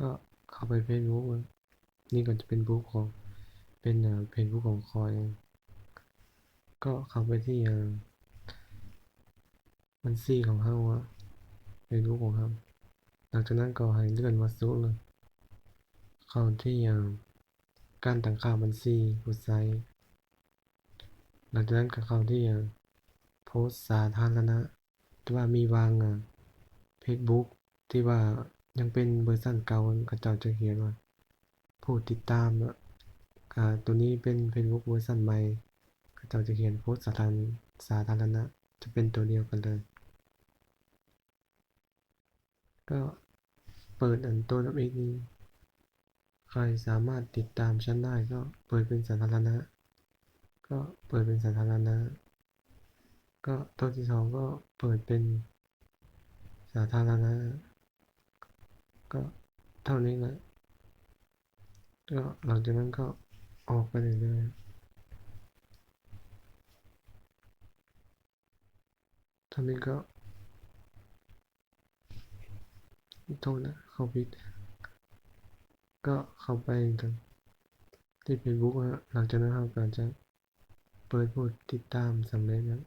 ກໍເຂົ້າໄປເຟສບຸກ ນີ້ກໍຈະເປັນບຸກຂອງ ເປັນ ເອີ ເຟສບຸກຂອງຂ້ອຍ. ກໍເຂົ້າໄປທີ່ ເອີ ບັນຊີຂອງເຮົາ ເຟສບຸກຂອງເຮົາ. ຫຼັງຈາກນັ້ນກໍໃຫ້ເລື່ອນມາສຸດເລີຍ ເຂົ້າທີ່ ເອີ ການຕັ້ງຄ່າບັນຊີຜູ້ໃຊ້. ຫຼັງຈາກນັ້ນກໍເຂົ້າທີ່ ເອີ ໂພສສາທາລະນະ ແຕ່ວ່າມີບາງ ເອີ ເຟສບຸກທີ່ວ່າຍັງເປັນເວີຊັນເກົ່າ ເຂົາເຈົ້າຈະຂຽນວ່າຜູ້ຕິດຕາມເນາະ. ອາ ໂຕນີ້ເປັນເຟສບຸກເວີຊັນໃໝ່ ເຂົາເຈົ້າຈະຂຽນໂພສສາທາລະ ສາທາລະນະ ຈະເປັນໂຕດຽວກັນເລີຍ. ກໍເປີດອັນໂຕທຳອິດນີ້ ໃຄສາມາດຕິດຕາມຊັ້ນໄດ້ ກໍເປີດເປັນສາທາລະນະ ກໍເປີດເປັນສາທາລະນະ. ກໍໂຕທີສອງກໍເປີດເປັນສາທາລະນະ ກໍເທົ່ານີ້ແຫຼະ. ກໍຫຼັງຈາກນັ້ນກໍອອກໄປເລື້ອຍໆ. ເທົ່ານີ້ກໍ ໂທດນະ ເຂົ້າຜິດ. ກໍເຂົ້າໄປທີ່ເຟສບຸກ ແລ້ວຫຼັງຈາກນັ້ນເຮົາກໍຈະເປີດຜູ້ຕິດຕາມສຳເລັດແລ້ວ.